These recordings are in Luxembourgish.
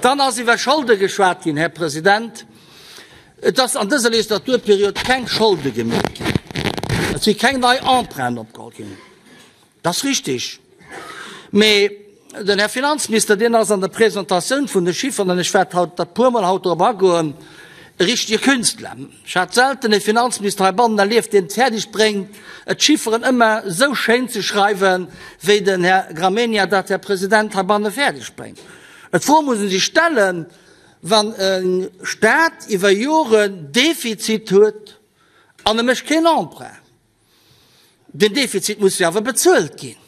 Dann ass iwwer Scholde geschwat ginn, Här President. Et ass an dëser Legislaturperiod keng Scholde gemeet ginn. Et si keng nei Emprunten opgeholl ginn. Dat ass richtig. Mee den Här Finanzminister, deen ass an der Presentatioun vun de Chifferen, an ech wäert haut dat puermol haut drop agoen, e richtige Künstler. Ech hat selten e Finanzminister heibannen erlieft, deen et fäerdeg bréngt, d'Chifferen ëmmer esou schéin ze schreiwen, wéi den Här Gramegna dat, Här President, heibanne fäerdeg bréngt. D'Fro muss ee sech stellen, Wann e Stat iwwer Joren Defizit huet an e mécht keen Emprunt, deen Defizit muss jo awer bezuelt ginn,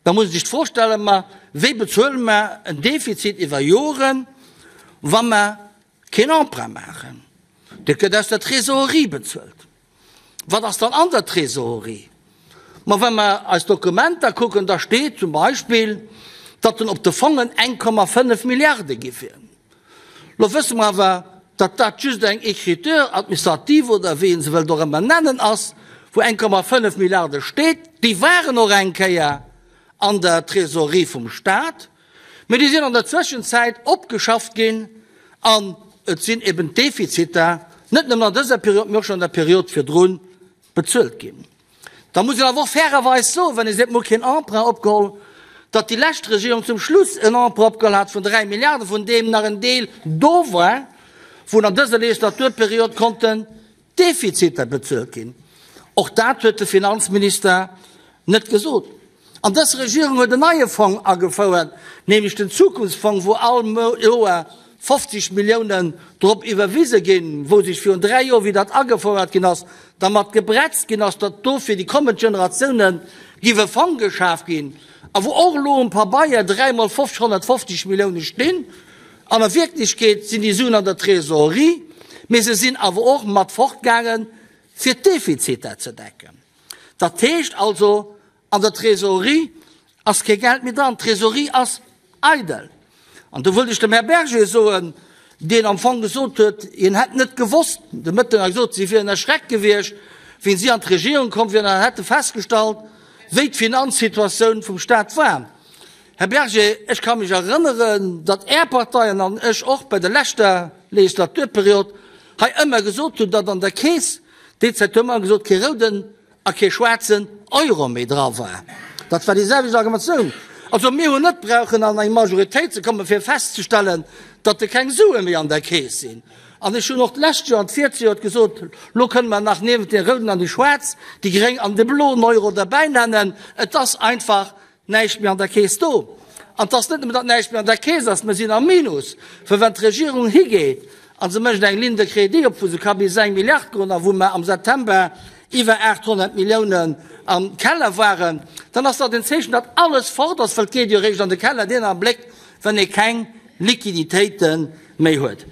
da muss ee sech d'Fro stellen, Ma wéi bezuele mer en Defizit iwwer Joren, wa mer keen Emprunt maachen? Dat gëtt aus der Trésorerie bezuelt. Wat ass dann an der Trésorerie? Ma wa mer eis Dokumenter kucken, da steet zum Beispill, datt en op de Fongen 1,5 Milliarde gi wieren. Lo wësse mer awer, datt dat just eng Écriture administrative oder wéi ee se wëllt och ëmmer nennen ass, wou 1,5 Milliarde steet. Déi waren och eng Kéier an der Trésorerie vum Stat, mee déi sinn an der Zwëschenzäit opgeschafft ginn an et sinn eben d'Defiziter net nëmmen an dëser Period, mee och schonn an der Period virdrun bezuelt ginn. Da muss een awer och fairerweis soen, wann ee seet, mir hu keen Emprunt opgeholl, datt déi lescht Regierung zum Schluss en Emprunt opgeholl hat vun 3 Milliarden, vun deem nach en Deel do war, wou an dëser Legislaturperiod konnten Defiziter bezuelt ginn. Och dat huet de Finanzminister net gesot. An dës Regierung huet en neie Fong agefouert, nämlech den Zukunftsfong, wou all Joer 50 Milliounen drop iwwerwise ginn, wou sech virun 3 Joer, wéi dat agefouert ginn ass, dermat gebretzt ginn ass, datt do fir déi kommend Generatioune giff e Fong geschaf ginn, a wou och elo um Pabeier dräimol 50, 150 Millioune stinn. An a Wierklechkeet sinn déi Suen an der Trésorerie, mee se sinn awer och mat fortgaangen, fir d'Defiziter ze decken. Dat heescht also, an der Trésorerie ass kee Geld méi dran, d'Trésorerie ass eidel. An do wëllt ech dem Här Berger soen, deen am Fong gesot huet, hien hätt net gewosst, de Mëtten hat gesot, si wieren erschreckt gewiescht, wéi si an d'Regierung komm wieren an hätte festgestallt, wéi d'Finanzsituatioun vum Stat war. Här Berger, ech ka mech erënneren, datt Är Partei an ech och bei der leschter Legislaturperiod hei ëmmer gesot hunn, datt an der Keess, déi Zäit hu mer gesot, kee rouden a kee schwaarzen Euro méi dra war. Dat war déi selwecht Argumentatioun. Also mir hunn net brauchen an eng Majoritéit ze kommen, fir festzestellen, datt de keng Sue méi an der Keess sinn. An ech hunn och d'lescht Joer an d'Virzejoert gesot, lo kënne mer nach niewent dee rouden an déi schwaarz, déi gréng an de bloen Euro derbäi nennen. Et ass einfach Näischt méi an der Keess do. An 't ass net nëmmen, datt näischt méi an der Keess ass, mer sinn am Minus. Well wann d'Regierung higeet a se mécht eng Ligne de crédit op, wou se ka bis eng Milliard goen a wou mer am September iwwer 800 Milliounen am Keller waren, dann ass dat en Zeechen, datt alles fort ass, well 't geet jo eréischt an de Keller deen Abléck, wann ee keng Liquiditéite méi huet.